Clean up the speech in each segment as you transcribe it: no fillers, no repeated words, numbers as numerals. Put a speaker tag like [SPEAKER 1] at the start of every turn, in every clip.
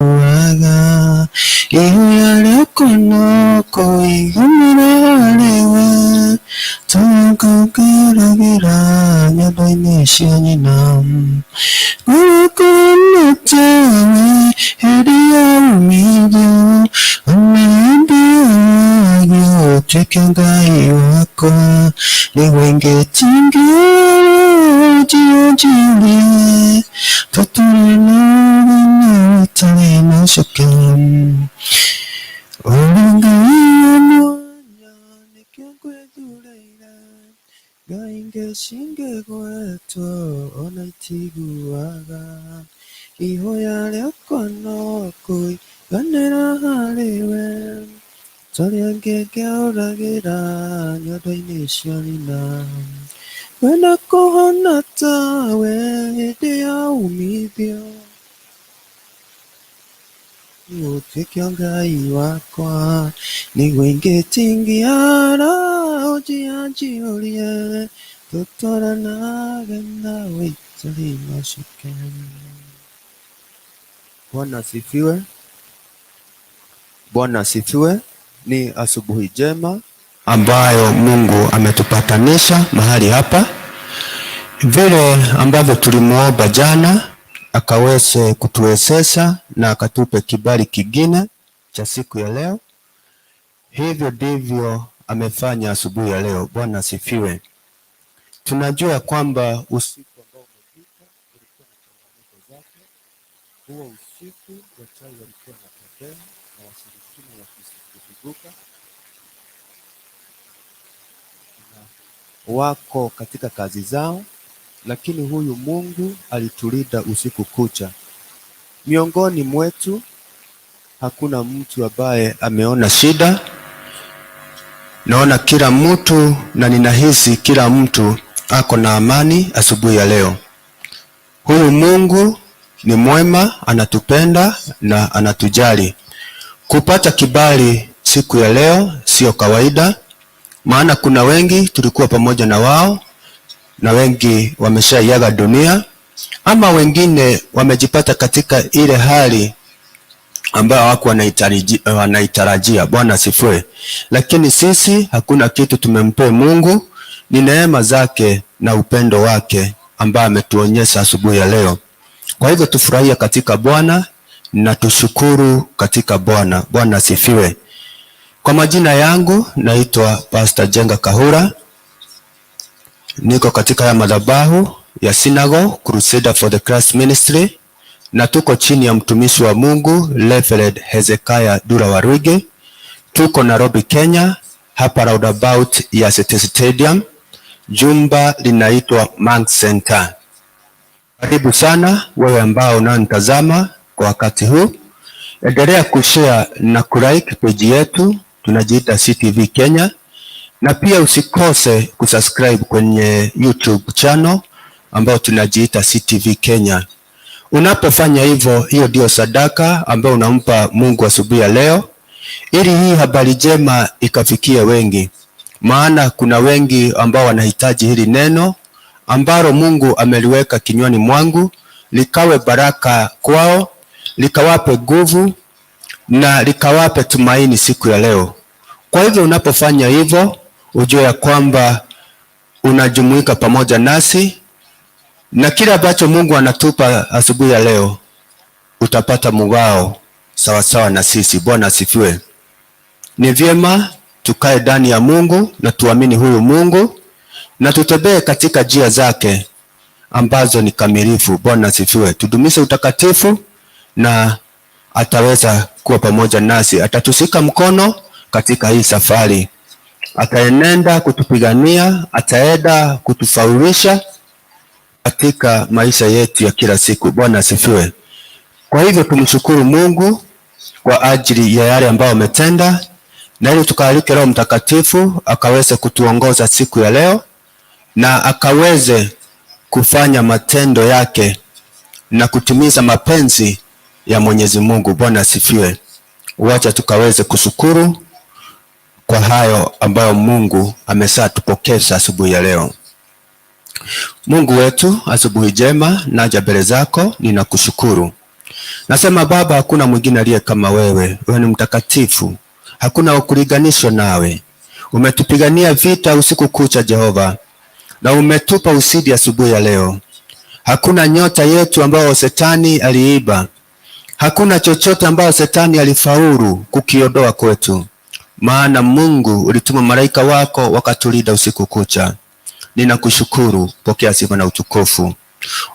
[SPEAKER 1] Waga ihoya rĩakwa no kũiganĩra harĩwe, tũkũgeragĩra nyondo-inĩ cia nyina. Ngũrĩkũhana tawe hĩndĩ ya umithio, ona hĩndĩ ya wagi ũtuĩke Ngai wakwa, nĩguo ingĩtingiũnjiũnjiũrie, tũtũre na ũgima ũtarĩ na ũcuke. Ũrĩ Ngai wa mwanya nĩkĩo ngwĩthurĩire, Ngai ingĩ cingĩgwetwo ona itiguaga. Ihoya rĩakwa no kũiganĩra harĩwe, torĩa ngĩngĩũragĩra nyondo-inĩ cia nyina. Ngwenda kũhana tawe hĩndĩ ya umithio, ũtuĩke Ngai wakwa, nĩguo ingĩtingiara ũnjianjiũrie, tũtwaranage nawe itarĩ na ũcuke. Bwana asifiwe. Bwana asifiwe. Ni asubuhi njema ambayo Mungu ametupatanisha mahali hapa, vile ambavyo tulimuomba jana akaweze kutuwezesha na akatupe kibali kingine cha siku ya leo. Hivyo ndivyo amefanya asubuhi ya leo. Bwana asifiwe. Tunajua kwamba usiku ambao umepita ulikuwa na changamoto zake. Huo usiku wachawi walikuwa wanatembea na washirikina wakizunguka na wako katika kazi zao, lakini huyu Mungu alitulinda usiku kucha. Miongoni mwetu hakuna mtu ambaye ameona shida. Naona kila mtu na ninahisi kila mtu ako na amani asubuhi ya leo. Huyu Mungu ni mwema, anatupenda na anatujali. Kupata kibali siku ya leo sio kawaida, maana kuna wengi tulikuwa pamoja na wao na wengi wameshaiaga dunia, ama wengine wamejipata katika ile hali ambayo hawakuwa wanaitarajia. Bwana asifiwe. Lakini sisi hakuna kitu tumempea Mungu, ni neema zake na upendo wake ambaye ametuonyesha asubuhi ya leo. Kwa hivyo tufurahie katika Bwana na tushukuru katika Bwana. Bwana asifiwe. Kwa majina yangu naitwa Pastor Jenga Kahura, niko katika ya madhabahu ya Synagogue Crusader for the Christ Ministry na tuko chini ya mtumishi wa Mungu Reverend Hezekiah Dura Waruige. Tuko Nairobi, Kenya, hapa roundabout ya City Stadium, jumba linaitwa Mark Center. Karibu sana wewe ambao unanitazama kwa wakati huu, endelea kushare na kulike page yetu, tunajiita CTV Kenya, na pia usikose kusubscribe kwenye YouTube channel ambayo tunajiita CTV Kenya. Unapofanya hivyo, hiyo ndio sadaka ambayo unampa Mungu asubuhi ya leo, ili hii habari njema ikafikie wengi, maana kuna wengi ambao wanahitaji hili neno ambalo Mungu ameliweka kinywani mwangu, likawe baraka kwao, likawape nguvu na likawape tumaini siku ya leo. Kwa hivyo unapofanya hivyo, ujue ya kwamba unajumuika pamoja nasi na kile ambacho Mungu anatupa asubuhi ya leo utapata mugao sawasawa na sisi. Bwana asifiwe. Ni vyema tukae ndani ya Mungu na tuamini huyu Mungu na tutembee katika njia zake ambazo ni kamilifu. Bwana asifiwe. Tudumishe utakatifu na ataweza kuwa pamoja nasi, atatushika mkono katika hii safari, ataenenda kutupigania, ataenda kutufaulisha katika maisha yetu ya kila siku. Bwana asifiwe. Kwa hivyo tumshukuru Mungu kwa ajili ya yale ambayo ametenda, na ili tukaalike Roho Mtakatifu akaweze kutuongoza siku ya leo na akaweze kufanya matendo yake na kutimiza mapenzi ya Mwenyezi Mungu. Bwana asifiwe. Wacha tukaweze kushukuru kwa hayo ambayo Mungu ameshatupokeza asubuhi ya leo. Mungu wetu, asubuhi njema, naja mbele zako, ninakushukuru. Nasema Baba, hakuna mwingine aliye kama wewe. Wewe ni mtakatifu, hakuna wa kulinganishwa nawe. Umetupigania vita usiku kucha Jehova, na umetupa ushindi asubuhi ya leo. Hakuna nyota yetu ambayo shetani aliiba, hakuna chochote ambayo shetani alifaulu kukiondoa kwetu, maana Mungu ulituma malaika wako wakatulinda usiku kucha. Ninakushukuru, pokea sifa na utukufu.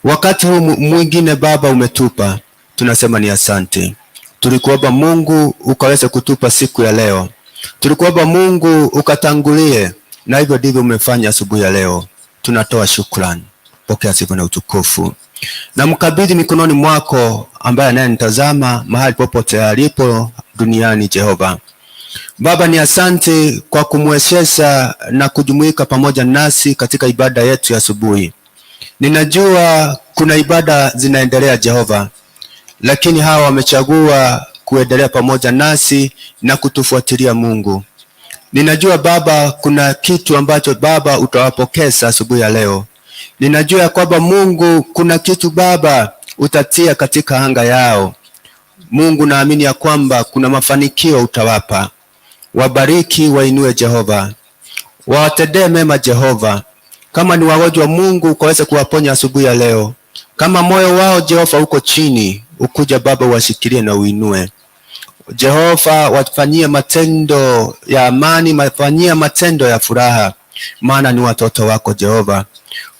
[SPEAKER 1] Wakati huu mwingine Baba umetupa, tunasema ni asante. Tulikuomba Mungu ukaweze kutupa siku ya leo, tulikuomba Mungu ukatangulie, na hivyo ndivyo umefanya asubuhi ya leo. Tunatoa shukrani, pokea sifa na utukufu. Na mkabidhi mikononi mwako ambaye anayenitazama mahali popote alipo duniani. Jehova Baba, ni asante kwa kumwezesha na kujumuika pamoja nasi katika ibada yetu ya asubuhi. Ninajua kuna ibada zinaendelea Jehova, lakini hawa wamechagua kuendelea pamoja nasi na kutufuatilia Mungu. Ninajua Baba, kuna kitu ambacho Baba utawapokeza asubuhi ya leo. Ninajua ya kwamba Mungu, kuna kitu Baba utatia katika anga yao. Mungu, naamini ya kwamba kuna mafanikio utawapa. Wabariki, wainue Jehova, wawatendee mema Jehova. Kama ni wagonjwa Mungu ukaweze kuwaponya asubuhi ya leo. Kama moyo wao Jehova uko chini, ukuja Baba uwashikilie na uinue. Jehova, wafanyie matendo ya amani, wafanyie matendo ya furaha, maana ni watoto wako Jehova.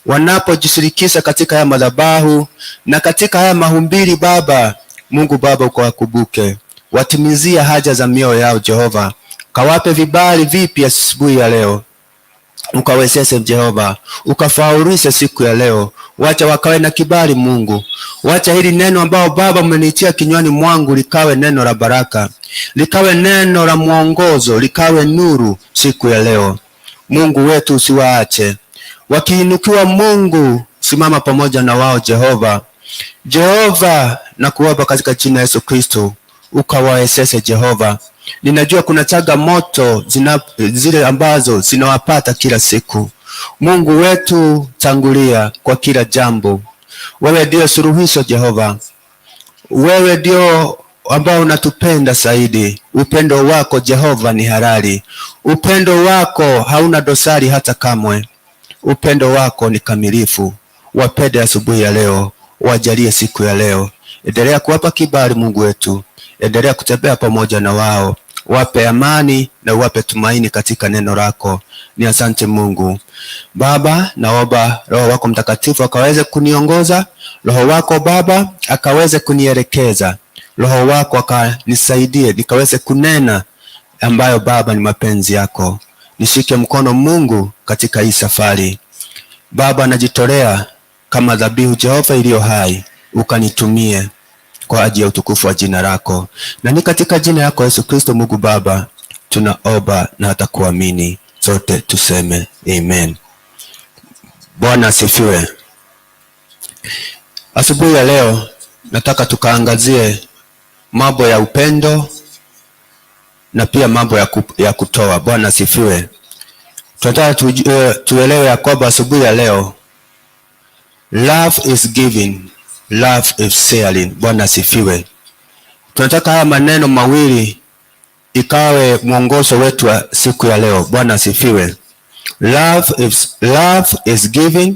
[SPEAKER 1] Wanapojishirikisha katika haya madhabahu na katika haya mahubiri Baba, Mungu Baba ukawakumbuke, watimizie haja za mioyo yao Jehova, kawape vibali vipya asubuhi ya leo, ukawezeshe Jehova, ukafaulishe siku ya leo. Wacha wakawe na kibali Mungu, wacha hili neno ambao Baba umenitia kinywani mwangu likawe neno la baraka, likawe neno la mwongozo, likawe nuru siku ya leo. Mungu wetu usiwaache wakiinukiwa. Mungu simama pamoja na wao Jehova. Jehova, na kuomba katika jina Yesu Kristo ukawawezeshe Jehova. Ninajua kuna changamoto zile ambazo zinawapata kila siku. Mungu wetu, tangulia kwa kila jambo. Wewe ndio suluhisho Jehova, wewe ndio ambao unatupenda zaidi. Upendo wako Jehova ni halali, upendo wako hauna dosari hata kamwe. Upendo wako ni kamilifu. Wapende asubuhi ya leo, wajalie siku ya leo. Endelea kuwapa kibali Mungu wetu, endelea kutembea pamoja na wao, wape amani na uwape tumaini katika neno lako. Ni asante Mungu Baba, naomba Roho wako Mtakatifu akaweze kuniongoza, Roho wako Baba akaweze kunielekeza, Roho wako akanisaidie nikaweze kunena ambayo Baba ni mapenzi yako. Nishike mkono Mungu katika hii safari. Baba, najitolea kama dhabihu Jehova iliyo hai, ukanitumie kwa ajili ya utukufu wa jina lako, na ni katika jina yako Yesu Kristo Mungu Baba tunaomba na hata kuamini, sote tuseme amen. Bwana asifiwe. Asubuhi ya leo nataka tukaangazie mambo ya upendo na pia mambo ya kutoa. Bwana asifiwe. Tunataka tuelewe ya kwamba asubuhi ya leo love is giving, love is sharing. Bwana asifiwe. Tunataka haya maneno mawili ikawe mwongozo wetu wa siku ya leo. Bwana asifiwe. Love is giving,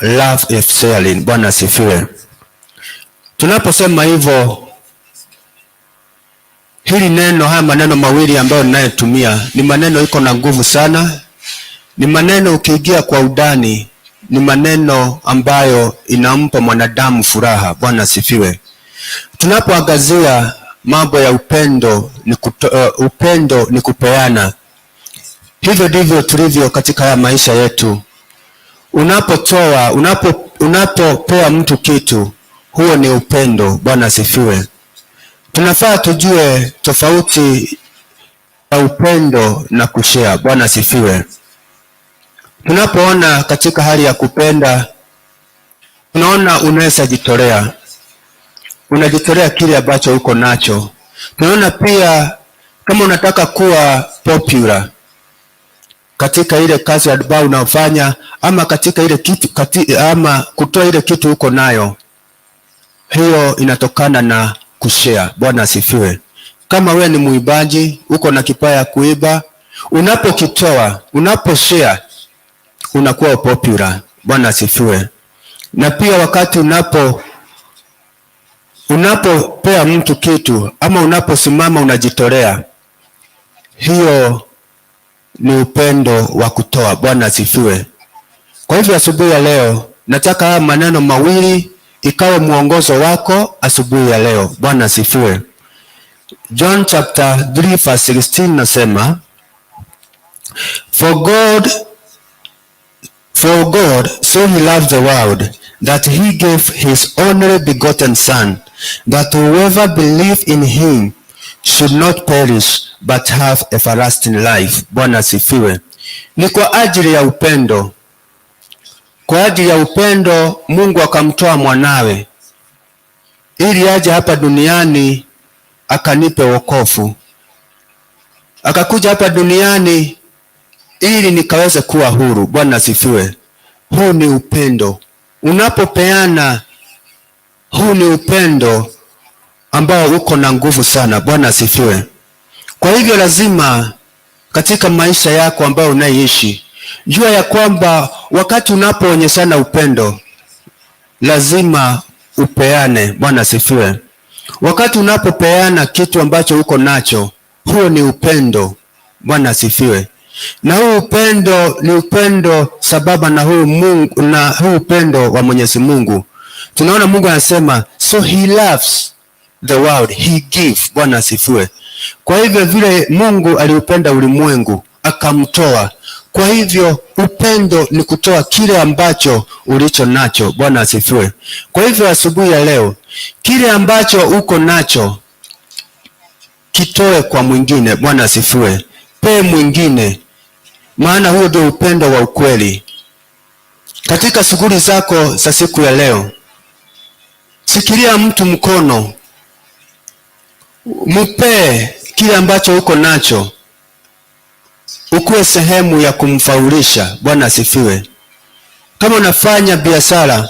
[SPEAKER 1] love is sharing. Bwana asifiwe. Tunaposema hivyo, hili neno, haya maneno mawili ambayo ninayotumia ni maneno iko na nguvu sana, ni maneno ukiingia kwa undani, ni maneno ambayo inampa mwanadamu furaha. Bwana asifiwe. Tunapoangazia mambo ya upendo upendo ni kupeana. Hivyo ndivyo tulivyo katika haya maisha yetu. Unapotoa, unapopea mtu kitu, huo ni upendo. Bwana asifiwe. Tunafaa tujue tofauti ya upendo na kushare. Bwana asifiwe. Tunapoona katika hali ya kupenda, tunaona unaweza jitolea, unajitolea kile ambacho uko nacho. Tunaona pia kama unataka kuwa popular katika ile kazi ambayo unafanya ama katika ile kitu ama kutoa ile kitu uko nayo. Hiyo inatokana na kushare. Bwana asifiwe. Kama wewe ni muimbaji, uko na kipawa ya kuimba, unapokitoa, unaposhare, unakuwa popular. Bwana asifiwe. Na pia wakati unapopea mtu kitu ama unaposimama unajitolea, hiyo ni upendo wa kutoa. Bwana asifiwe. Kwa hivyo asubuhi ya leo nataka haya maneno mawili ikawe mwongozo wako asubuhi ya leo. Bwana asifiwe. John chapter 3 verse 16 nasema, For God so he loved the world that he gave his only begotten son, that whoever believe in him should not perish but have everlasting life. Bwana asifiwe. Ni kwa ajili ya upendo. Kwa ajili ya upendo Mungu akamtoa mwanawe ili aje hapa duniani akanipe wokovu. Akakuja hapa duniani ili nikaweze kuwa huru. Bwana asifiwe. Huu ni upendo. Unapopeana, huu ni upendo ambao uko na nguvu sana. Bwana asifiwe. Kwa hivyo lazima katika maisha yako ambayo unaishi, jua ya kwamba wakati unapoonyeshana upendo lazima upeane. Bwana asifiwe. Wakati unapopeana kitu ambacho uko nacho, huo ni upendo. Bwana asifiwe. Na huu upendo ni upendo sababa na huu Mungu, na huu upendo wa Mwenyezi Mungu. Tunaona Mungu anasema, so he loves the world, he give. Bwana asifiwe. Kwa hivyo vile Mungu aliupenda ulimwengu akamtoa. Kwa hivyo upendo ni kutoa kile ambacho ulicho nacho. Bwana asifiwe. Kwa hivyo asubuhi ya leo, kile ambacho uko nacho kitoe kwa mwingine. Bwana asifiwe. Pe mwingine, maana huo ndio upendo wa ukweli. Katika shughuli zako za siku ya leo, shikilia mtu mkono, mupee kile ambacho uko nacho, ukuwe sehemu ya kumfaulisha. Bwana asifiwe. Kama unafanya biashara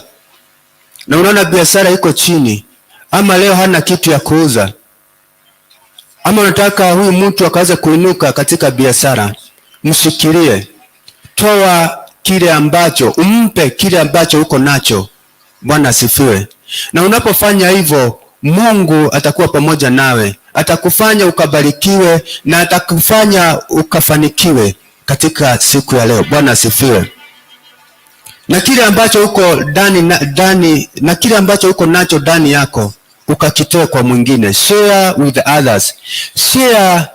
[SPEAKER 1] na unaona biashara iko chini, ama leo hana kitu ya kuuza, ama unataka huyu mtu akaweze kuinuka katika biashara, mshikilie, toa kile ambacho, umpe kile ambacho uko nacho. Bwana asifiwe. Na unapofanya hivyo, Mungu atakuwa pamoja nawe, atakufanya ukabarikiwe na atakufanya ukafanikiwe katika siku ya leo. Bwana asifiwe. Na kile ambacho uko ndani na, ndani na kile ambacho uko nacho ndani yako ukakitoe kwa mwingine, share with others, share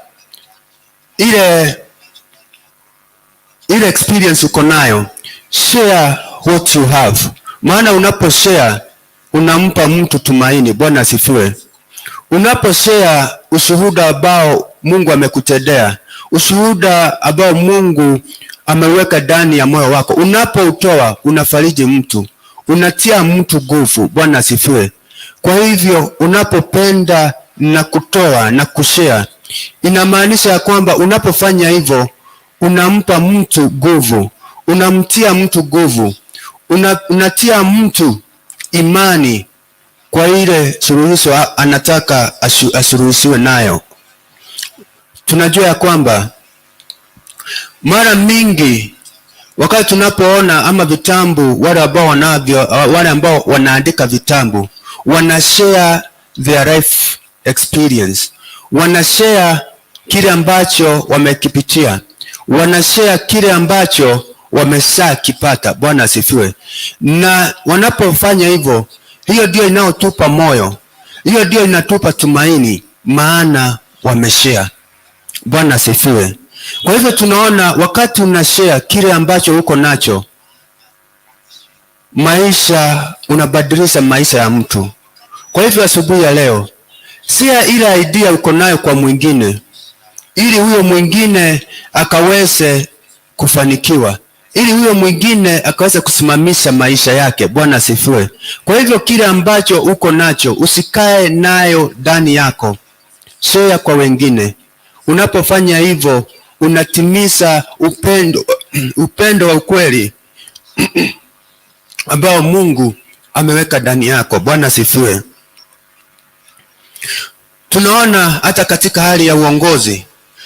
[SPEAKER 1] ile experience uko nayo, share what you have, maana unapo share unampa mtu tumaini. Bwana asifiwe. Unapo share ushuhuda ambao Mungu amekutendea, ushuhuda ambao Mungu ameweka ndani ya moyo wako, unapoutoa unafariji mtu, unatia mtu nguvu. Bwana asifiwe. Kwa hivyo unapopenda na kutoa na kushare, inamaanisha ya kwamba unapofanya hivyo unampa mtu nguvu, unamtia mtu nguvu, unatia mtu imani kwa ile suluhisho anataka asuluhishiwe nayo. Tunajua ya kwamba mara mingi wakati tunapoona ama vitabu, wale ambao wanavyo, wale ambao wanaandika vitabu wanashare their life experience, wanashare kile ambacho wamekipitia, wanashare kile ambacho wameshakipata. Bwana asifiwe. Na wanapofanya hivyo, hiyo ndio inayotupa moyo, hiyo ndio inatupa tumaini, maana wameshare. Bwana asifiwe. Kwa hivyo tunaona wakati unashare kile ambacho uko nacho, maisha unabadilisha maisha ya mtu. Kwa hivyo asubuhi ya leo, share ile idea uko nayo kwa mwingine, ili huyo mwingine akaweze kufanikiwa, ili huyo mwingine akaweze kusimamisha maisha yake. Bwana asifiwe. Kwa hivyo kile ambacho uko nacho usikae nayo ndani yako, share kwa wengine. Unapofanya hivyo unatimiza upendo, upendo wa ukweli ambao Mungu ameweka ndani yako. Bwana asifiwe. Tunaona hata katika hali ya uongozi,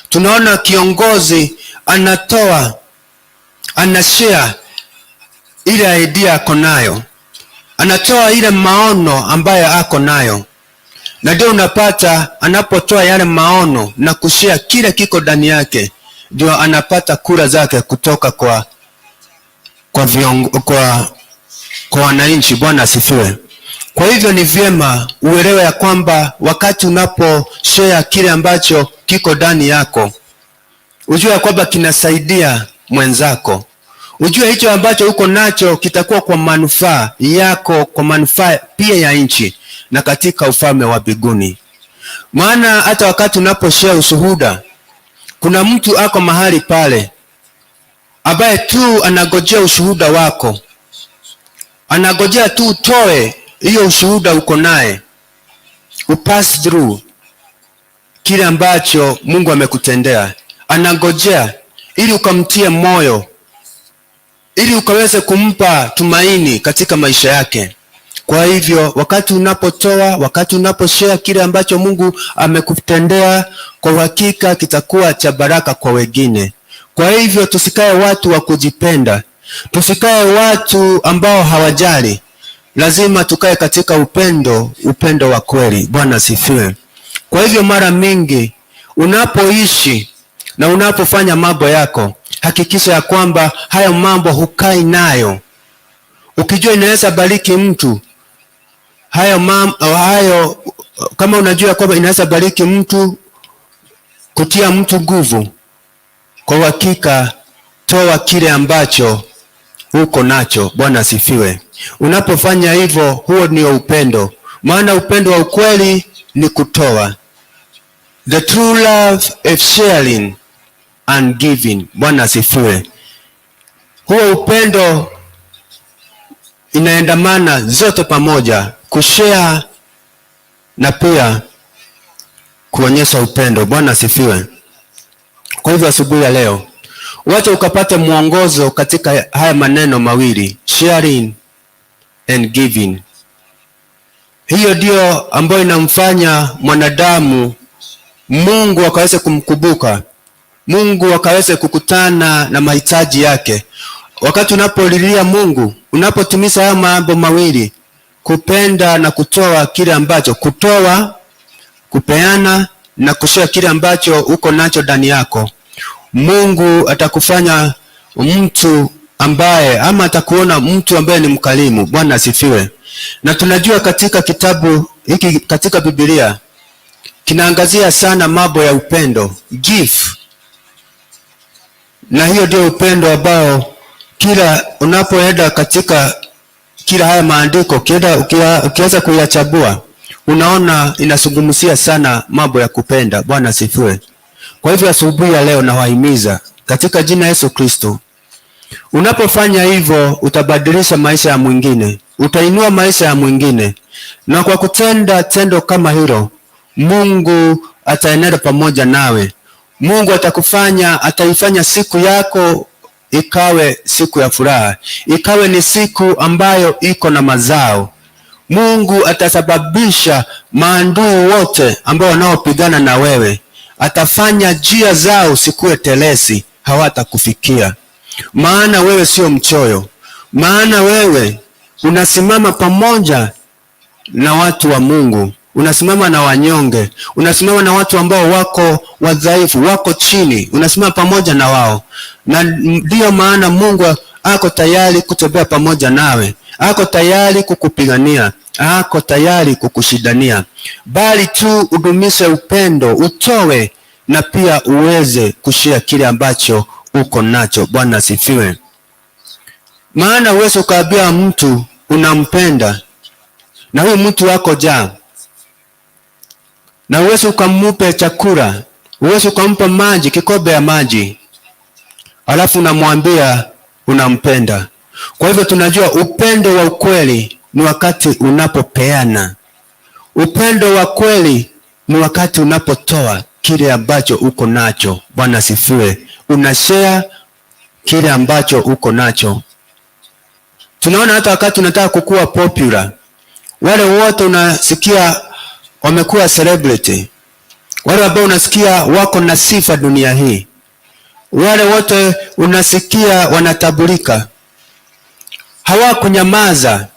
[SPEAKER 1] tunaona kiongozi anatoa, anashare ile idea ako nayo, anatoa ile maono ambayo ako nayo, na ndio unapata anapotoa yale maono na kushare kile kiko ndani yake, ndio anapata kura zake kutoka kwa wananchi. Bwana asifiwe. Kwa hivyo ni vyema uelewe ya kwamba wakati unapo share kile ambacho kiko ndani yako, ujue ya kwamba kinasaidia mwenzako. Ujue hicho ambacho uko nacho kitakuwa kwa manufaa yako, kwa manufaa pia ya nchi na katika ufalme wa mbinguni. Maana hata wakati unaposhare ushuhuda, kuna mtu ako mahali pale ambaye tu anagojea ushuhuda wako, anagojea tu utoe hiyo ushuhuda uko naye, upass through kile ambacho Mungu amekutendea. Anagojea ili ukamtie moyo, ili ukaweze kumpa tumaini katika maisha yake. Kwa hivyo wakati unapotoa, wakati unaposhare kile ambacho Mungu amekutendea, kwa uhakika kitakuwa cha baraka kwa wengine. Kwa hivyo tusikae watu wa kujipenda, tusikae watu ambao hawajali. Lazima tukae katika upendo, upendo wa kweli. Bwana asifiwe. Kwa hivyo mara mingi unapoishi na unapofanya mambo yako, hakikisha ya kwamba hayo mambo hukai nayo, ukijua inaweza bariki mtu hayo, hayo kama unajua kwamba inaweza bariki mtu, kutia mtu nguvu, kwa uhakika toa kile ambacho uko nacho. Bwana asifiwe. Unapofanya hivyo, huo ndio upendo, maana upendo wa ukweli ni kutoa. The true love is sharing and giving. Bwana asifiwe. Huo upendo inaendamana zote pamoja, kushare na pia kuonyesha upendo. Bwana asifiwe. Kwa hivyo asubuhi ya leo, wacha ukapate mwongozo katika haya maneno mawili, sharing and giving. Hiyo ndio ambayo inamfanya mwanadamu Mungu akaweze kumkumbuka, Mungu akaweze kukutana na mahitaji yake. Wakati unapolilia Mungu, unapotimiza haya mambo mawili, kupenda na kutoa kile ambacho, kutoa, kupeana na kushare kile ambacho uko nacho ndani yako, Mungu atakufanya mtu ambaye ama atakuona mtu ambaye ni mkarimu. Bwana asifiwe. Na tunajua katika kitabu hiki, katika Biblia kinaangazia sana mambo ya upendo, give. Na hiyo ndio upendo ambao kila unapoenda katika kila haya maandiko ukienda ukiweza kuyachambua unaona inazungumzia sana mambo ya kupenda. Bwana asifiwe. Kwa hivyo asubuhi ya leo nawahimiza katika jina Yesu Kristo, unapofanya hivyo utabadilisha maisha ya mwingine, utainua maisha ya mwingine, na kwa kutenda tendo kama hilo, Mungu ataenenda pamoja nawe. Mungu atakufanya, ataifanya siku yako ikawe siku ya furaha, ikawe ni siku ambayo iko na mazao. Mungu atasababisha maadui wote ambao wanaopigana na wewe, atafanya njia zao sikuwe telesi, hawatakufikia. Maana wewe sio mchoyo, maana wewe unasimama pamoja na watu wa Mungu, unasimama na wanyonge, unasimama na watu ambao wako wadhaifu, wako chini, unasimama pamoja na wao, na ndiyo maana Mungu ako tayari kutembea pamoja nawe, ako tayari kukupigania, ako tayari kukushindania, bali tu udumishe upendo, utoe na pia uweze kushare kile ambacho uko nacho. Bwana asifiwe. Maana uweze ukaambia mtu unampenda na huyu mtu wako jaa, na uweze ukamupe chakula, uweze ukampa maji, kikombe ya maji, alafu unamwambia unampenda. Kwa hivyo tunajua upendo wa ukweli ni wakati unapopeana. Upendo wa kweli ni wakati unapotoa kile ambacho uko nacho. Bwana asifiwe. Unashare kile ambacho uko nacho. Tunaona hata wakati unataka kukua popular, wale wote unasikia wamekuwa celebrity, wale ambao unasikia wako na sifa dunia hii, wale wote unasikia wanatambulika, hawakunyamaza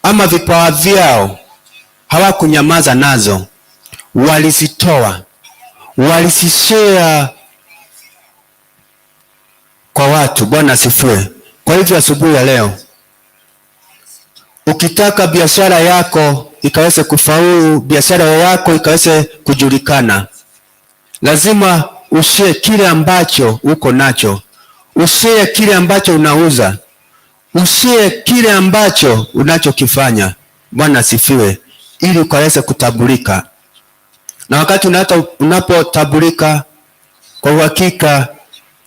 [SPEAKER 1] ama vipawa vyao hawakunyamaza nazo, walizitoa, walizishare kwa watu. Bwana asifiwe. Kwa hivyo asubuhi ya leo, ukitaka biashara yako ikaweze kufaulu, biashara yako ikaweze kujulikana, lazima ushare kile ambacho uko nacho, ushare kile ambacho unauza, ushare kile ambacho unachokifanya. Bwana asifiwe, ili ukaweze kutambulika. Na wakati unapotambulika, kwa uhakika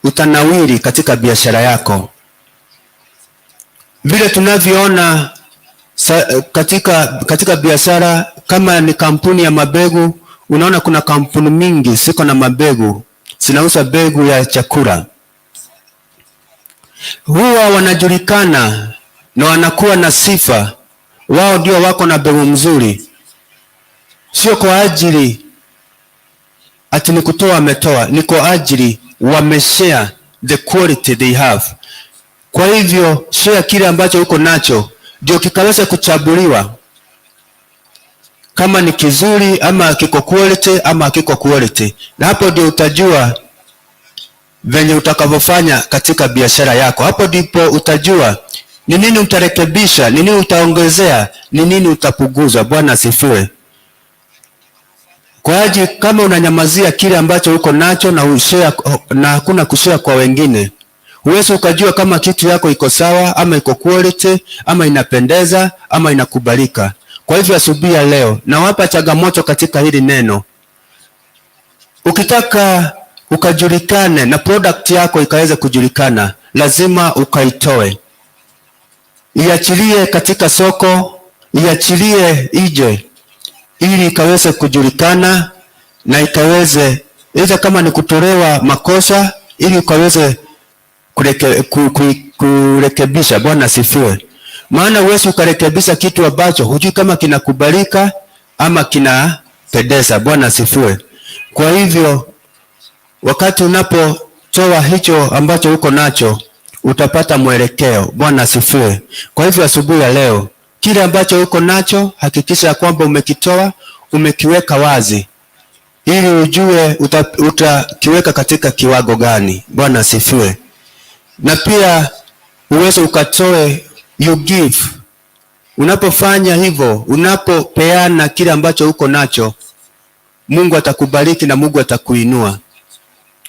[SPEAKER 1] utanawiri katika biashara yako. Vile tunavyoona katika biashara, kama ni kampuni ya mabegu, unaona kuna kampuni mingi ziko na mabegu, zinauza mbegu ya chakula, huwa wanajulikana na wanakuwa na sifa, wao ndio wako na mbegu mzuri, sio kwa ajili ati ni kutoa wametoa, ni kwa ajili wameshare the quality they have. Kwa hivyo share kile ambacho uko nacho ndio kikaweza kuchaguliwa kama ni kizuri ama kiko quality ama kiko quality, na hapo ndio utajua venye utakavyofanya katika biashara yako. Hapo ndipo utajua ni nini utarekebisha, ni nini utaongezea, ni nini utapunguza. Bwana asifiwe. Kwa ajili kama unanyamazia kile ambacho uko nacho na ushare, na hakuna kushare kwa wengine, huwezi ukajua kama kitu yako iko sawa ama iko quality ama inapendeza ama inakubalika. Kwa hivyo asubuhi ya leo nawapa changamoto katika hili neno. Ukitaka ukajulikane na product yako ikaweze kujulikana, lazima ukaitoe, iachilie katika soko, iachilie ije, ili ikaweze kujulikana na ikaweze either kama ni kutolewa makosa, ili ukaweze kurekebisha. Bwana asifiwe. Maana huwezi ukarekebisha kitu ambacho hujui kama kinakubalika ama kinapendeza. Bwana asifiwe. Kwa hivyo wakati unapotoa hicho ambacho uko nacho utapata mwelekeo. Bwana asifiwe. Kwa hivyo asubuhi ya leo, kile ambacho uko nacho hakikisha kwamba umekitoa, umekiweka wazi, ili ujue utakiweka katika kiwango gani. Bwana asifiwe. Na pia uweze ukatoe, you give. Unapofanya hivyo, unapopeana kile ambacho uko nacho, Mungu atakubariki na Mungu atakuinua.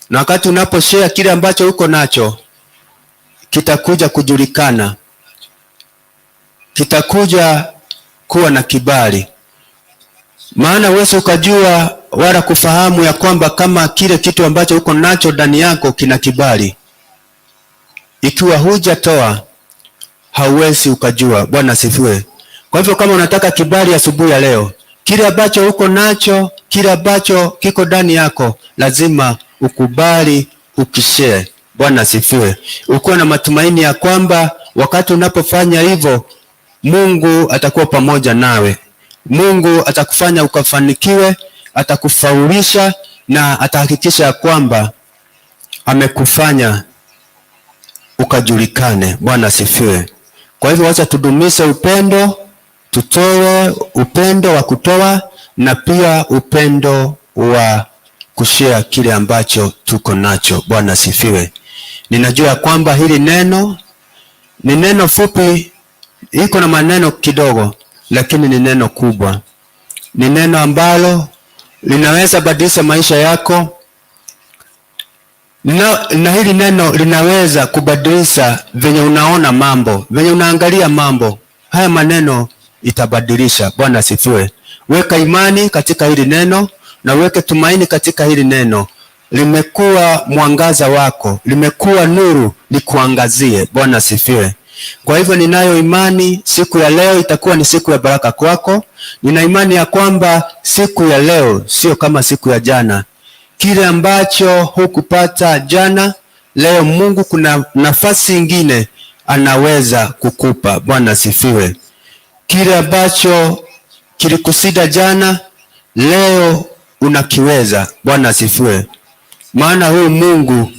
[SPEAKER 1] Na wakati unaposhare kile ambacho uko nacho, kitakuja kujulikana, kitakuja kuwa na kibali. Maana huwezi ukajua wala kufahamu ya kwamba kama kile kitu ambacho uko nacho ndani yako kina kibali. Ikiwa hujatoa hauwezi ukajua. Bwana asifiwe. Kwa hivyo kama unataka kibali asubuhi ya leo, kile ambacho uko nacho, kile ambacho kiko ndani yako, lazima ukubali ukishare. Bwana asifiwe. Ukuwe na matumaini ya kwamba wakati unapofanya hivyo, Mungu atakuwa pamoja nawe. Mungu atakufanya ukafanikiwe, atakufaulisha na atahakikisha ya kwamba amekufanya ukajulikane. Bwana asifiwe. Kwa hivyo wacha tudumishe upendo, tutoe upendo wa kutoa na pia upendo wa kushare kile ambacho tuko nacho. Bwana asifiwe. Ninajua kwamba hili neno ni neno fupi, iko na maneno kidogo, lakini ni neno kubwa. Ni neno ambalo linaweza badilisha maisha yako na hili neno linaweza kubadilisha venye unaona mambo, venye unaangalia mambo. Haya maneno itabadilisha. Bwana asifiwe. Weka imani katika hili neno na weke tumaini katika hili neno. Limekuwa mwangaza wako, limekuwa nuru likuangazie. Bwana asifiwe. Kwa hivyo ninayo imani siku ya leo itakuwa ni siku ya baraka kwako. Nina imani ya kwamba siku ya leo sio kama siku ya jana. Kile ambacho hukupata jana, leo Mungu kuna nafasi ingine anaweza kukupa. Bwana asifiwe. Kile ambacho kilikusida jana, Leo unakiweza. Bwana asifiwe. Maana huyu Mungu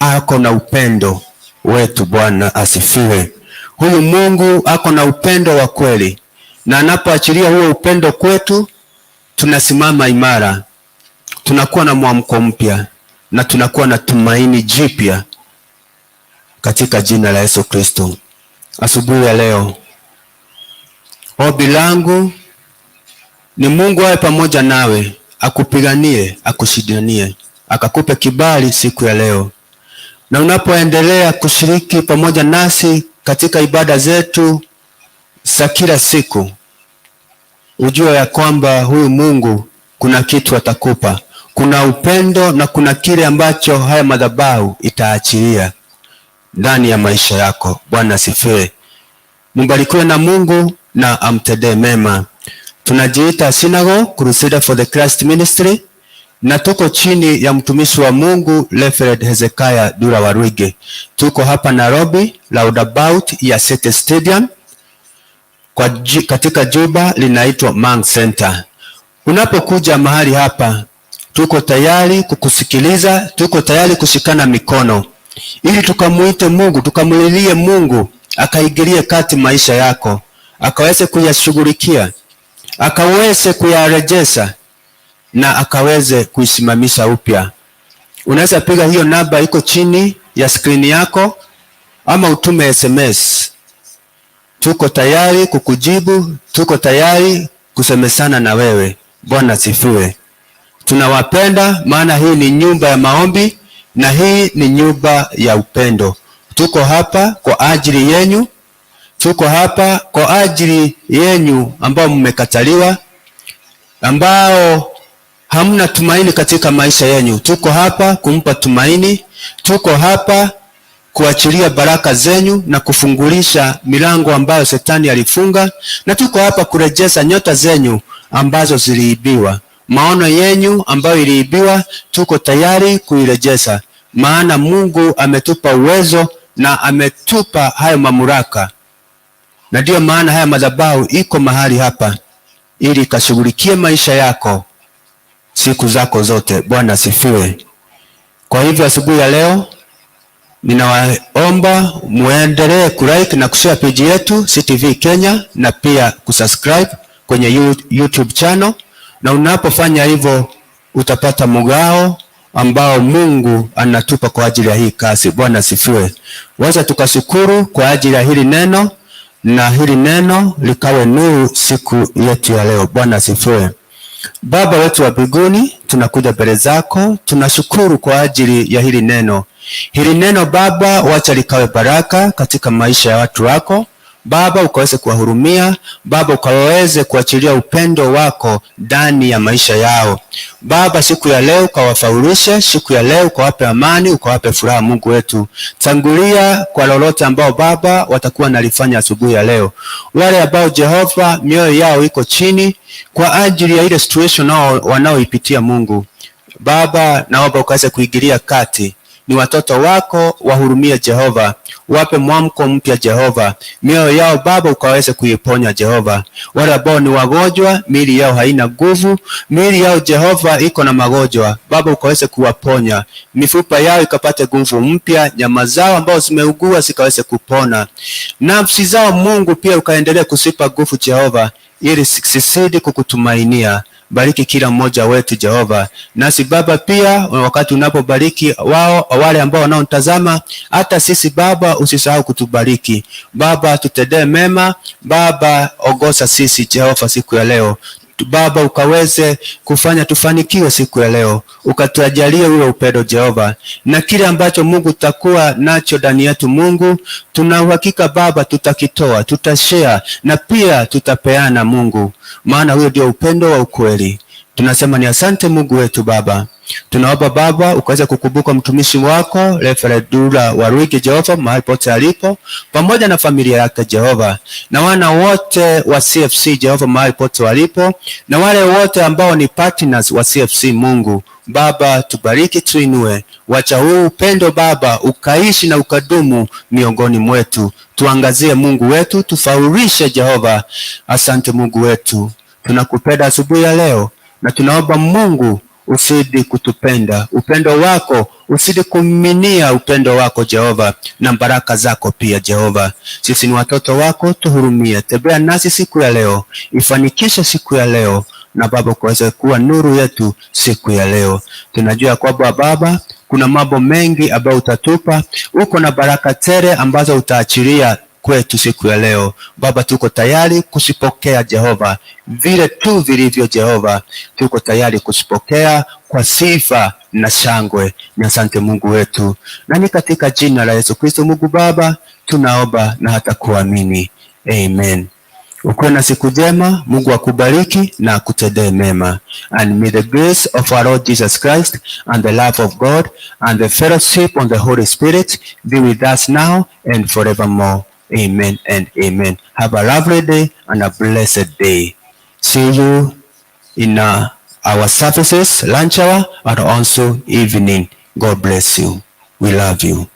[SPEAKER 1] ako na upendo wetu. Bwana asifiwe. Huyu Mungu ako na upendo wa kweli, na anapoachilia huo upendo kwetu, tunasimama imara, tunakuwa na mwamko mpya na tunakuwa na tumaini jipya katika jina la Yesu Kristo. Asubuhi ya leo, ombi langu ni Mungu awe pamoja nawe, akupiganie, akushindanie, akakupe kibali siku ya leo. Na unapoendelea kushiriki pamoja nasi katika ibada zetu za kila siku, ujue ya kwamba huyu Mungu kuna kitu atakupa, kuna upendo na kuna kile ambacho haya madhabahu itaachilia ndani ya maisha yako. Bwana asifiwe. Mbarikiwe na Mungu na amtendee mema. Tunajiita Synagogue Crusader for the Christ Ministry na tuko chini ya mtumishi wa Mungu Reverend Hezekiah Dura Waruinge. Tuko hapa Nairobi, roundabout ya City Stadium katika jumba linaitwa Mang Center. Unapokuja mahali hapa, tuko tayari kukusikiliza, tuko tayari kushikana mikono ili tukamuite Mungu, tukamulilie Mungu akaingilie kati maisha yako, akaweze kuyashughulikia, akaweze kuyarejesha na akaweze kuisimamisha upya. Unaweza piga hiyo namba iko chini ya skrini yako ama utume SMS. Tuko tayari kukujibu, tuko tayari kusemesana na wewe. Bwana asifiwe. Tunawapenda, maana hii ni nyumba ya maombi na hii ni nyumba ya upendo. Tuko hapa kwa ajili yenyu, tuko hapa kwa ajili yenyu ambao mmekataliwa, ambao hamna tumaini katika maisha yenyu. Tuko hapa kumpa tumaini, tuko hapa kuachilia baraka zenyu na kufungulisha milango ambayo shetani alifunga, na tuko hapa kurejesha nyota zenyu ambazo ziliibiwa, maono yenyu ambayo iliibiwa, tuko tayari kuirejesha, maana Mungu ametupa uwezo na ametupa hayo mamlaka, na ndiyo maana haya madhabahu iko mahali hapa ili ikashughulikie maisha yako siku zako zote. Bwana asifiwe. Kwa hivyo asubuhi ya leo ninawaomba muendelee kulike na kushare page yetu CTV Kenya na pia kusubscribe kwenye YouTube channel, na unapofanya hivyo utapata mgao ambao Mungu anatupa kwa ajili ya hii kazi. Bwana asifiwe. Wacha tukashukuru kwa ajili ya hili neno na hili neno likawe nuru siku yetu ya leo. Bwana asifiwe. Baba wetu wa mbinguni, tunakuja mbele zako, tunashukuru kwa ajili ya hili neno. Hili neno Baba, wacha likawe baraka katika maisha ya watu wako. Baba, ukaweze kuwahurumia. Baba, ukaweze kuachilia upendo wako ndani ya maisha yao. Baba, siku ya leo ukawafaulishe, siku ya leo ukawape amani, ukawape furaha. Mungu wetu, tangulia kwa lolote ambao Baba watakuwa nalifanya asubuhi ya leo. Wale ambao Jehova mioyo yao iko chini kwa ajili ya ile situation nao wanaoipitia, Mungu Baba, naomba ukaweze kuingilia kati. Ni watoto wako, wahurumie Jehova, wape mwamko mpya Jehova, mioyo yao Baba ukaweze kuiponya Jehova. Wale ambao ni wagonjwa, miili yao haina nguvu, miili yao Jehova iko na magonjwa, Baba ukaweze kuwaponya, mifupa yao ikapate nguvu mpya, nyama zao ambao zimeugua zikaweze kupona, nafsi zao Mungu pia ukaendelea kusipa nguvu Jehova, ili sisidi kukutumainia. Bariki kila mmoja wetu Jehova. Nasi Baba pia wakati unapobariki wao wale ambao wanaotazama, hata sisi Baba usisahau kutubariki. Baba tutendee mema, Baba ongoza sisi Jehova siku ya leo. Baba ukaweze kufanya tufanikiwe siku ya leo, ukatuajalie ule upendo Jehova, na kile ambacho Mungu tutakuwa nacho ndani yetu Mungu, tuna uhakika Baba tutakitoa, tutashare na pia tutapeana Mungu, maana huyo ndio upendo wa ukweli. Tunasema ni asante Mungu wetu Baba. Tunaomba Baba ukaweze kukumbuka mtumishi wako Reverend Dula Waruinge Jehova, mahali pote alipo, pamoja na familia yake Jehova, na wana wote wa CFC Jehova, mahali pote walipo, na wale wote ambao ni partners wa CFC. Mungu Baba, tubariki, tuinue, wacha huu upendo Baba ukaishi na ukadumu miongoni mwetu. Tuangazie Mungu wetu, tufaulishe Jehova. Asante Mungu wetu, tunakupenda asubuhi ya leo na Na tunaomba Mungu uzidi kutupenda, upendo wako uzidi kumiminia upendo wako Jehova, na baraka zako pia Jehova. Sisi ni watoto wako, tuhurumie, tembea nasi siku ya leo, ifanikishe siku ya leo, na Baba kuweza kuwa nuru yetu siku ya leo. Tunajua kwamba Baba, kuna mambo mengi ambayo utatupa, uko na baraka tele ambazo utaachilia kwetu siku ya leo. Baba, tuko tayari kuzipokea Jehova, vile tu vilivyo Jehova, tuko tayari kuzipokea kwa sifa na shangwe. Ni asante Mungu wetu, na ni katika jina la Yesu Kristo Mungu Baba tunaomba na hata kuamini, amen. Ukuwe na siku njema, Mungu akubariki na akutendee mema. And may the grace of our Lord Jesus Christ and the love of God and the fellowship of the Holy Spirit be with us now and forevermore. Amen and amen. Have a lovely day and a blessed day. See you in our services, lunch hour, and also evening. God bless you. We love you.